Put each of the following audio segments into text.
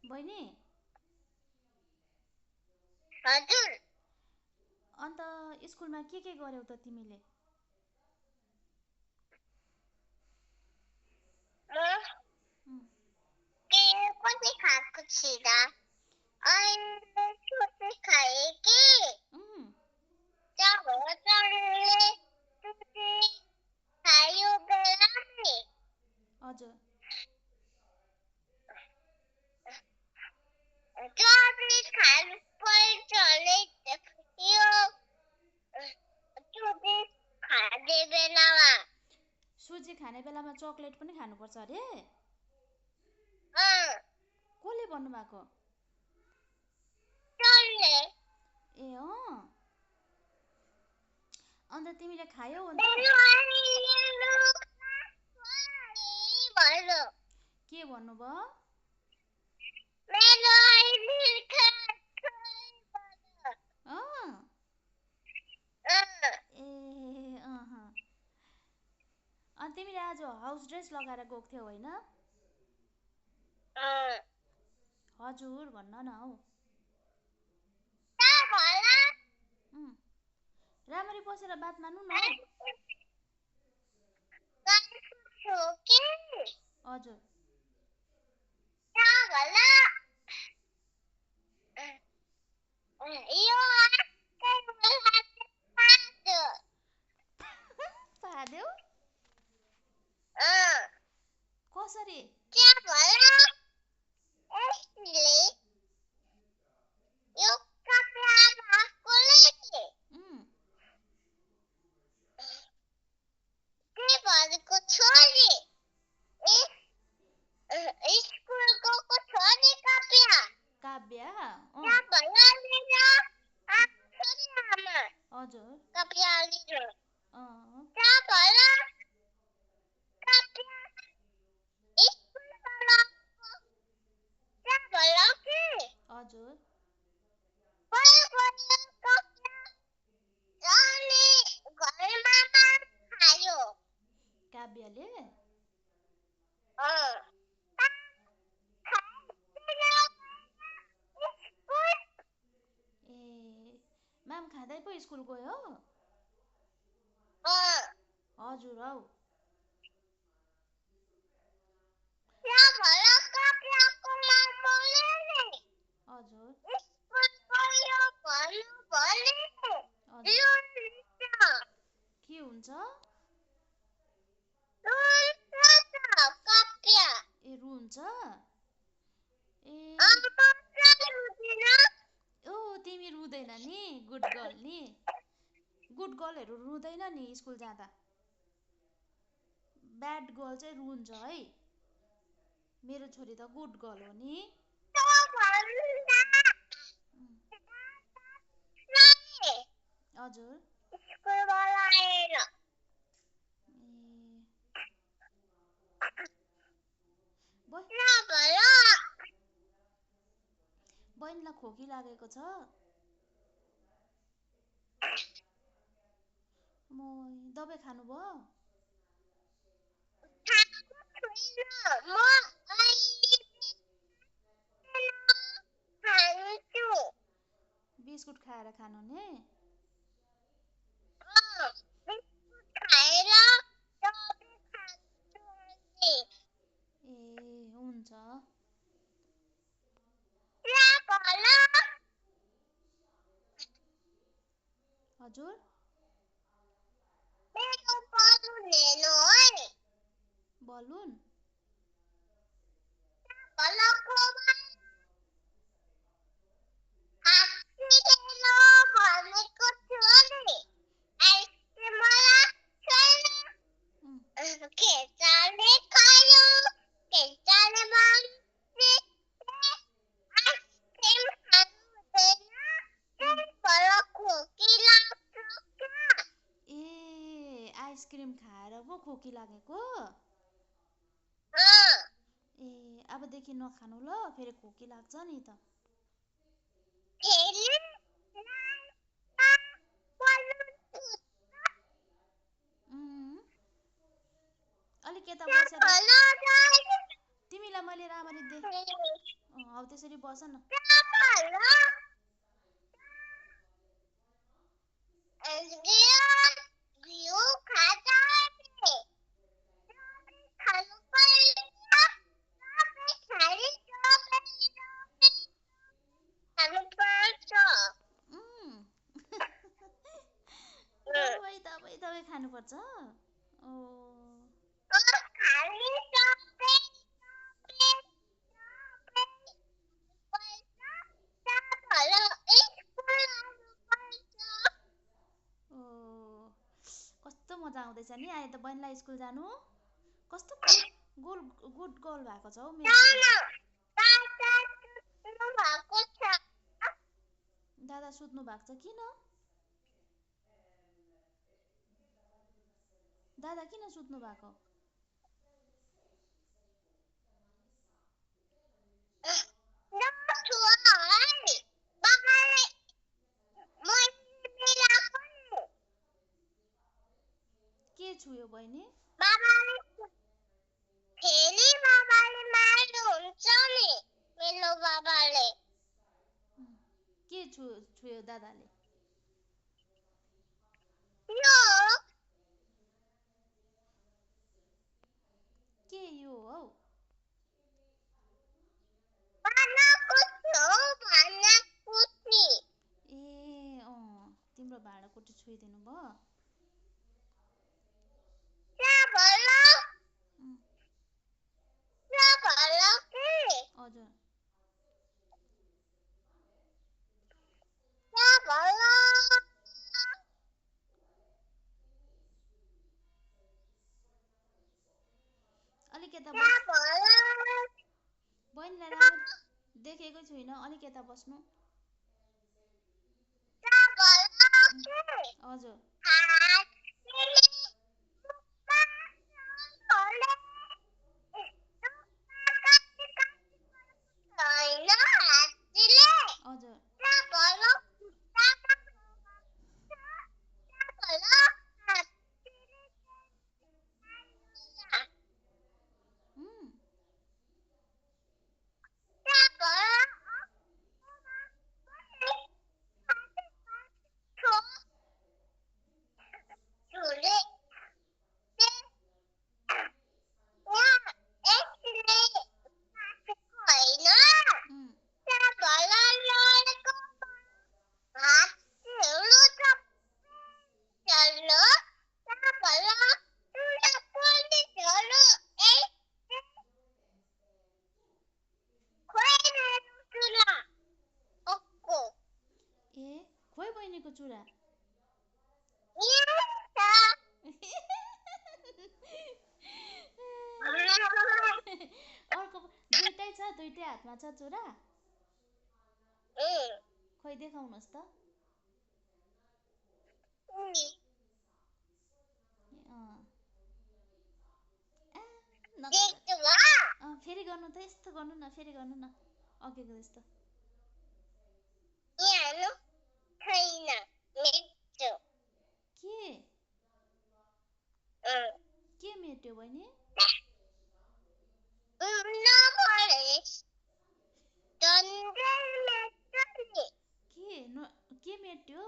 बहिनी हजुर अन्त स्कुलमा के गर्यौ त तिमीले? म के पनि खाएको छिन अहिले छुर्पी खाएँ कि चढले छुर्पी खायो बेलामा हजुर छुर्पी खानु पर्छ यो छुर्पी खाने बेलामा सुजी खाने बेलामा चकलेट पनि खानुपर्छ अरे? कसले भन्नुभएको? चढले ए अँ अन्त तिमीले खायौ अन्त? के भन्नुभयो? अनि तिमीले आज हाउस ड्रेस लगाएर गएको थियौ होइन? हजुर भन्न न हौ। राम्ररी बसेर बात मार्नु न। हजुर पादेऊ कसरी? काव्य हजुर हजुर काव्यले ए माम खाँदै पो स्कुल गयो? हजुर हौ हजुर के हुन्छ? ए रुन्छ? ए ओ तिमी रुँदैन नि? गुड गर्ल नि? गुड गर्लहरू रुँदैन नि स्कुल जाँदा? ब्याड गर्ल चाहिँ रुन्छ है। मेरो छोरी त गुड गर्ल हो नि। हजुर बहिनीलाई खोकी लागेको छ? म दबाई खानुभयो? बिस्कुट खाएर खानु नि? ए हुन्छ हजुर बलुन ए आइसक्रिम खाएर पो खोकी लागेको? ए अबदेखि नखानु ल, फेरि खोकी लाग्छ नि त। अलिक यता बसेर तिमीलाई मैले हौ त्यसरी बस न। उम्, दबाई खानुपर्छ। ओ ओ कस्तो मजा आउँदैछ नि अहिले त बहिनीलाई स्कुल जानु। कस्तो गोल गुड गर्ल भएको छ हौ मेरो छोरी त। दादा सुत्नु भएको छ किन? दादा किन सुत्नु भएको? के छुयो बहिनी? के छुयो दादाले? के यो हौ? ए तिम्रो भाँडाकुटी छुइदिनु भयो? हजुर अलिक यता बहिनीलाई राम्ररी देखेकै छुइनँ, अलिक यता बस्नु। हजुर हजुर खोइ बहिनीको चुरा। अर्को दुइटै छ, दुइटै हातमा छ चुरा। खोइ देखाउनुहोस् त। फेरि गर्नु त, यस्तो गर्नु न, फेरि गर्नु न अघिको जस्तो। के मेट्यो बहिनी? के मेट्यो?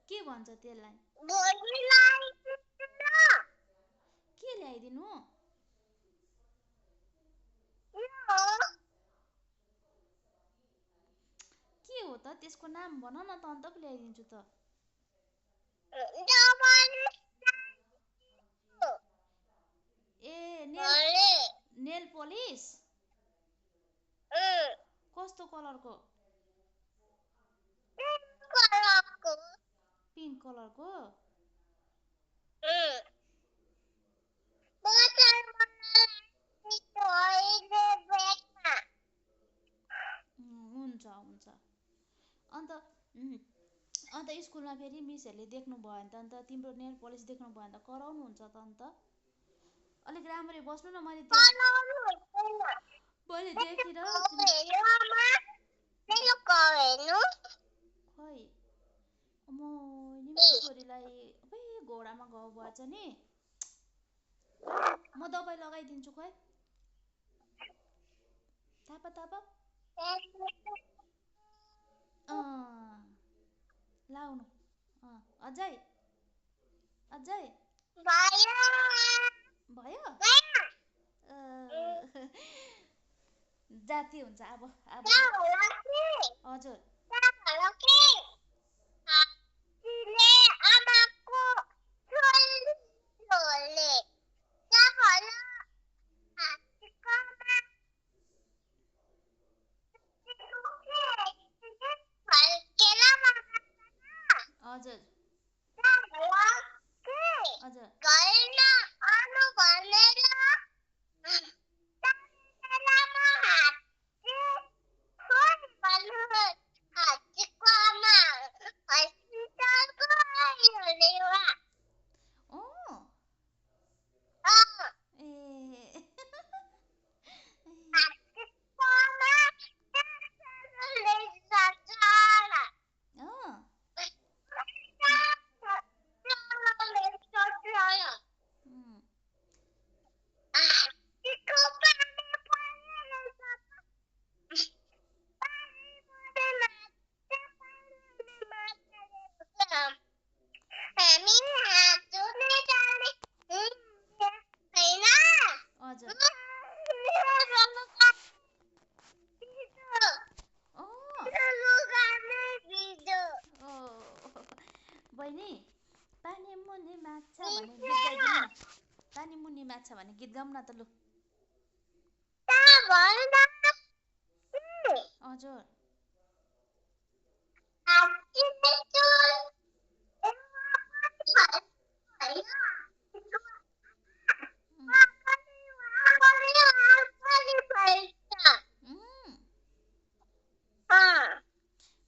के भन्छ त्यसलाई? के ल्याइदिनु? के हो त त्यसको नाम भन न त, अन्त पो ल्याइदिन्छु त। ए नेल पोलिस? कस्तो कलरको? पिङ्क कलरको? हुन्छ हुन्छ। अन्त स्कुलमा फेरि मिसहरूले देख्नु भयो भने त, अन्त तिम्रो नेल पोलिस देख्नु भयो भने त कराउनुहुन्छ त। अन्त अलिक राम्ररी बस्नु न। मैले देखेर खोइ म नि मेरो छोरीलाई घोडामा घाउ भएछ नि। म दबाई लगाइदिन्छु खोइ। थापा थापा लाउनु अझै अझै भयो जाती हुन्छ अब हजुर हजुर हजुर अँ ए अँ उम्, हजुर बहिनी पानी मुनि माछा भन्ने गीत गाइदिनु न। पानी मुनि माछा भन्ने गीत गाउँ न त लु। हजुर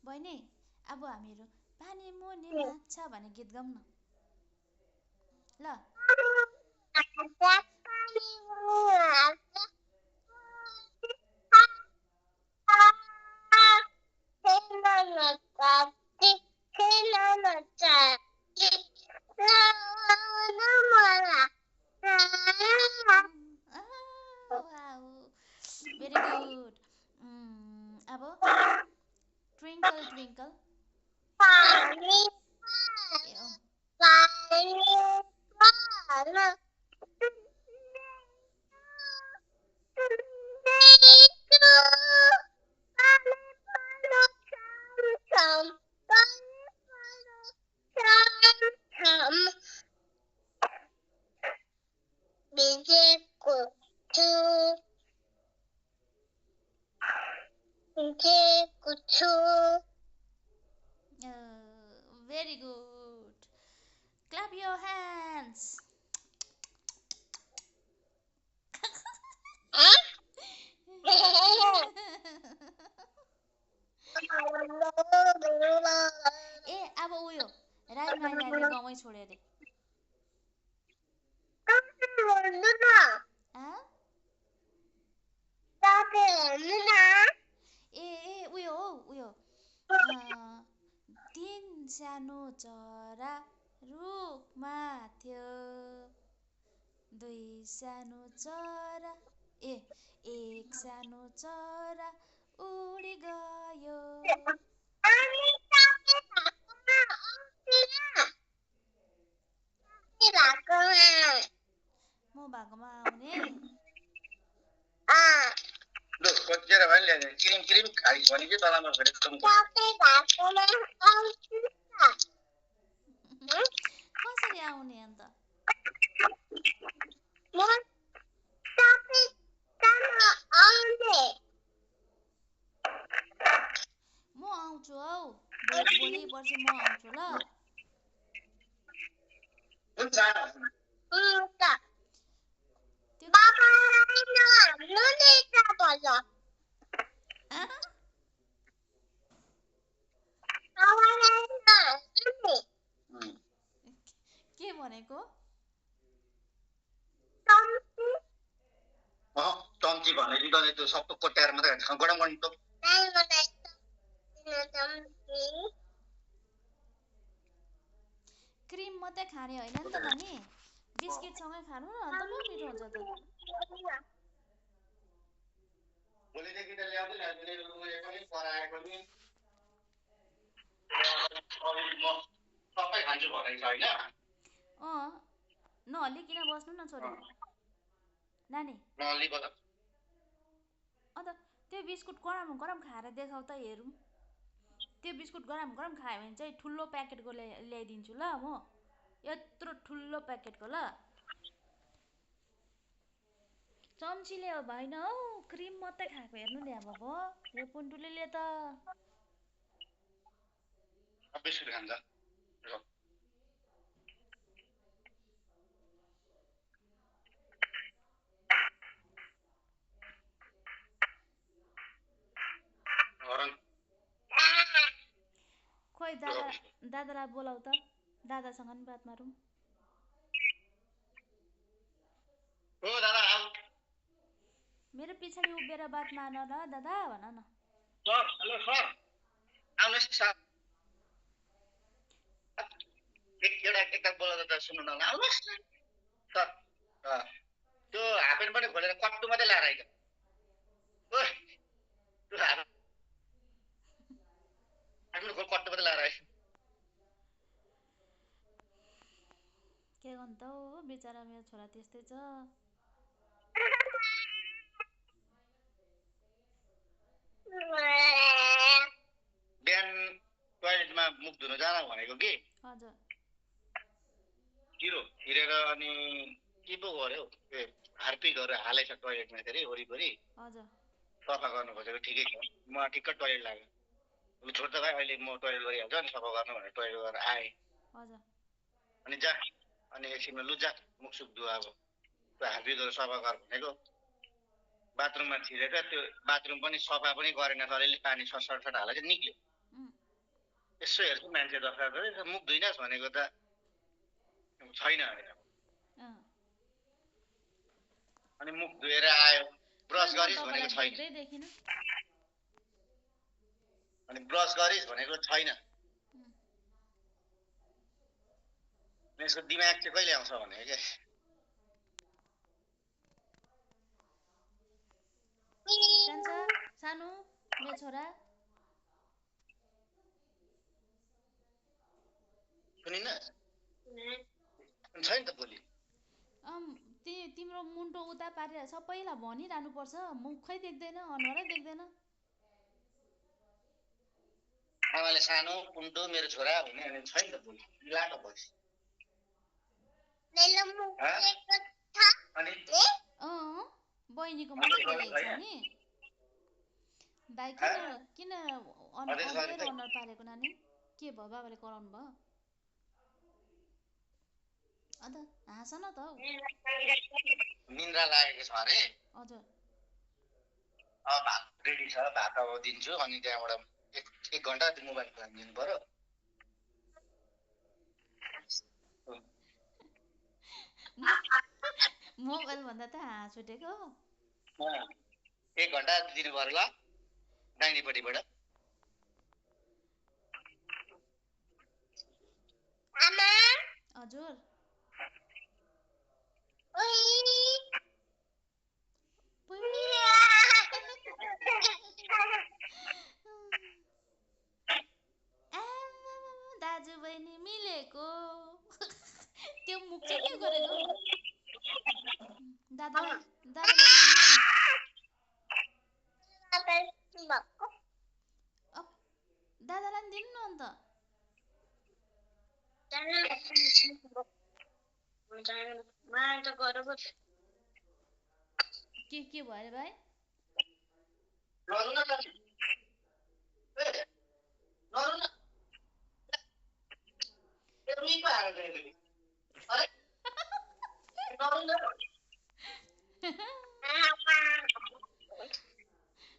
बहिनी अब हामीहरू पानी मुनि माछा भन्ने गीत गाउँ न ल। Very good. अब twinkle twinkle very good. Clap your hands. ए अब उयो राई माइनाले गाउँै छोड्यो अरे। ए उयो हौ उयो तीन सानो चरा रुखमा थियो, दुई सानो चरा एक सानो चरा उडी गयो। म भागमा आउने कसरी आउने अन्त? म आउँछु हौ, भोलि पर्सि म आउँछु ल। के भनेको? टम्ची भनेपछि त त्यो सबै कोट्याएर मात्रै गडम गर्नु त। क्रिम मात्रै खाने होइन नि त नानी, बिस्किटसँगै खानु न अन्त पो मिठो हुन्छ त। भोलिदेखि त ल्याउँदैन उयो पनि पराएको नि म सबै खान्छु भनेको छ होइन नहल्लिकन बस्नु न छोरी नानी। नहल्लिकन अन्त त्यो बिस्कुट गरम गरम खाएर देखाउ त हेरौँ। त्यो बिस्कुट गरम गरम खायो भने चाहिँ ठुलो प्याकेटको ल्याइदिन्छु ल म, यत्रो ठुलो प्याकेटको ल। चम्चीले हो भएन हौ, क्रिम मात्रै खाएको हेर्नु नि अब भयो यो पुन्टुलीले त। बिस्कुट खान्छ खोइ दादालाई बोलाऊ त, दादासँग नि बात मारौँ। हो दादा आऊ मेरो पछाडि उभिएर बात मार्न ल दादा भन न। सर हेलो सर आउनुहोस् सर एकताल बोलाउँदा त सुन्नु न आउनुहोस् सर त्यो हाफपेन्ट पनि खोलेर कट्टु मात्रै लाएर आइज आफ्नो खोल कट्टु मात्रै लाएर आइज। के गर्नु त हौ बिचरा मेरो छोरा त्यस्तै छ। बिहान टोयलेटमा मुख धुन जान भनेको कि हजुर हिरो हिरेर अनि के पो गर्यो त्यो हार्पिकहरू हालेछ टोयलेटमा फेरि वरिपरि हजुर सफा गर्नु खोजेको ठिकै छ। म ठिक्क टोयलेट लाग्यो उसले छोड्छ भाइ अहिले म टोयलेट गरिहाल्छु अनि सफा गर्नु भनेर टोयलेट गरेर आएँ। हजुर अनि जा अनि एकछिनमा लु जा मुखसुख धुवा अब त्यो हार्पिकहरू सफा गर भनेको बाथरुममा छिरेर त्यो बाथरुम पनि सफा पनि गरेन अलिअलि पानी सटसट हालेर निक्ल्यो। यसो हेर्छु मान्छे दर्शा गरे मुख धुइनस् भनेको त छैन अरे। अनि मुख धुएर आयो ब्रस गरिस् भनेको छैन। अनि ब्रस गरिस् भनेको छैन। यसको दिमाग चाहिँ कहिले आउँछ भनेको के सानो मेरो छोरा सुनिन छैन त भोलि तिम्रो मुन्टो उता पारेर सबैलाई भनिरहनु पर्छ, मुखै देख्दैन अनुहारै देख्दैन। आमाले सानो पुन्टो मेरो छोरा हुने अनि छैन त भोलि मिलाएको भोलि बहिनीको मात्रै देखेको छ नि दाइ किन अनुहार पारेको नानी के भयो बाबाले कराउनु भयो अन्त हाँस न त हौ। निन्द्रा लागेको छ अरे हजुर अब भात रेडी छ भात अब दिन्छु अनि त्यहाँबाट एक घन्टा मोबाइल प्लान दिनु पर्यो। मोबाइल भन्दा त हाँस उठेको 1 घन्टा दिनु पर्यो ल दाहिनेपट्टिबाट। आमा हजुर दाजु बहिनी मिलेको त्यो मुख चाहिँ के गरेको दादालाई दादालाई दिनु न अन्त के भयो अरे भाइ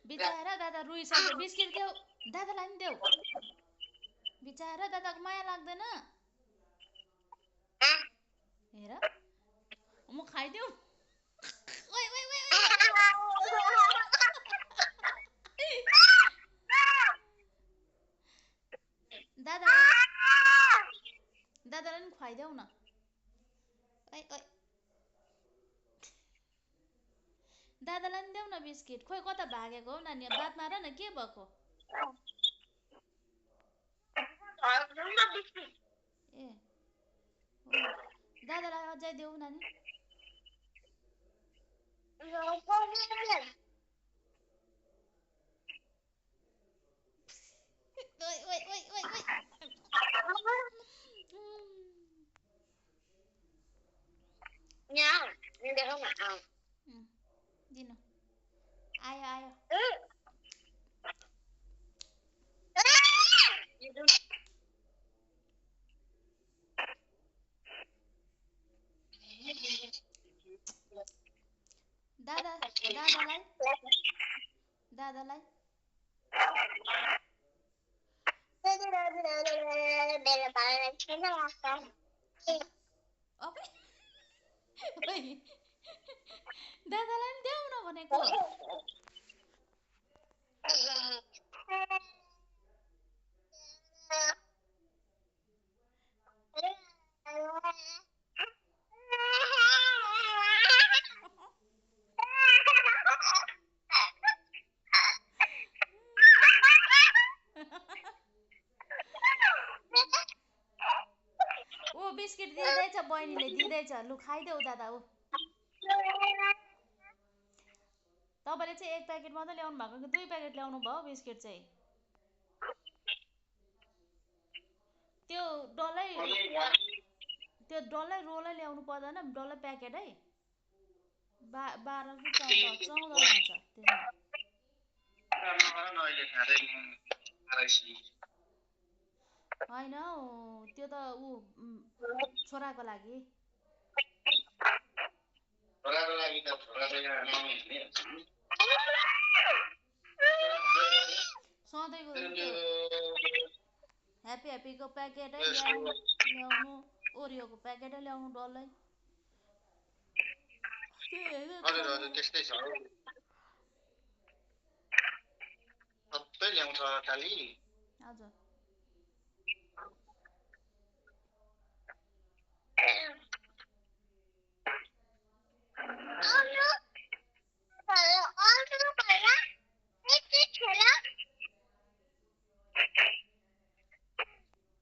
बिचारा दादा रुइसक्यो बिस्किट देऊ दादालाई नि देऊ बिचारा दादाको माया लाग्दैन हेर म खाइदेऊ दादालाई नि खुवाइदेऊ न ओइ ओइ दादालाई नि देऊ न बिस्किट खोइ कता भागेको हौ नानी बात मार न के भएको ए हो दादालाई अझै देऊ नानी ओइ ओइ ओइ ओइ ओइ दिनु आयो आयो दादालाई दादालाई नि देऊ न भनेको ओ बिस्किट दिँदैछ बहिनीले दिँदैछ लु खाइदेऊ दादा ऊ तपाईँले चाहिँ एक प्याकेट मात्रै ल्याउनु भएको कि 2 प्याकेट ल्याउनु भयो बिस्किट चाहिँ त्यो डल्लै रोलै ल्याउनु पर्दैन डल्लै प्याकेटै 12 कि 14 आउँछ होइन त्यो त ऊ छोराको लागि सधैँको ह्याप्पीको प्याकेटै ल्याउनु ओरियोको प्याकेटै ल्याउनु डल्लै हजुर त्यस्तै छ सबै ल्याउँछ खाली हजुर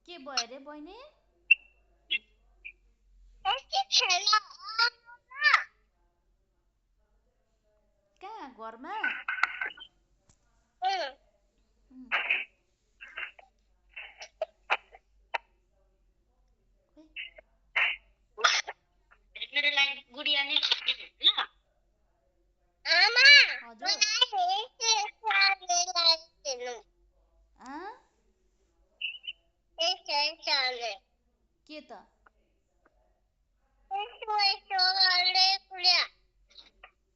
के भयो रे बहिनी कहाँ घरमा गुडिया नै के त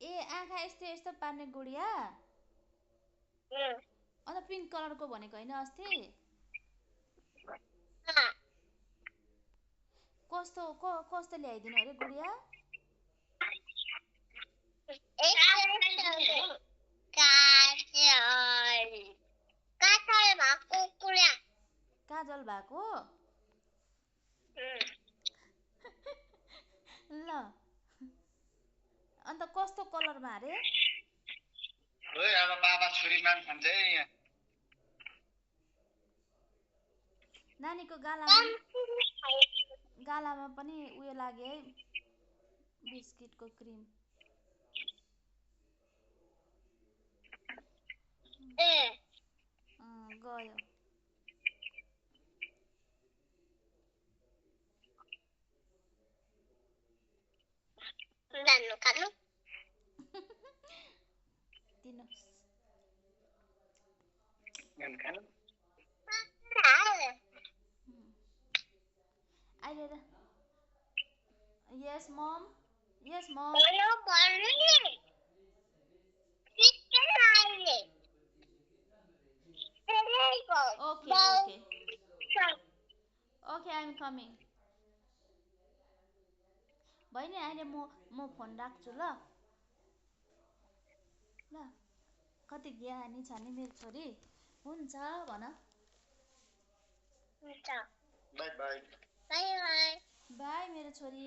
ए आँखा यस्तो पार्ने गुडिया अन्त पिङ्क कलरको भनेको होइन अस्ति कस्तो ल्याइदिनु अरे गुडिया काजल भएको ल अन्त कस्तो कलरमा अरे अब बाबा छोरी मान खान्छ नानीको गालामा पनि उयो लाग्यो है बिस्किटको क्रिम गयो Yes, mom. Yes, mom. Okay, I'm coming. बहिनी अहिले म फोन राख्छु ल कति ज्ञानी छ नि मेरो छोरी हुन्छ भन बाई बाई बाई मेरो छोरी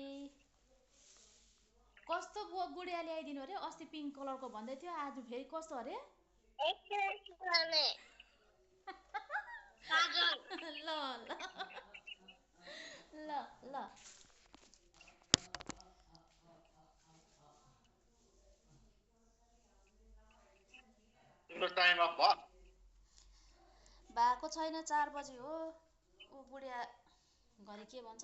कस्तो गुडिया ल्याइदिनु अरे अस्ति पिङ्क कलरको भन्दै थियो आज फेरि कस्तो अरे ल ल ल ल तिम्रो टाइम अफ भयो भएको छैन 4 बजे हो ऊ बुढिया घरि के भन्छ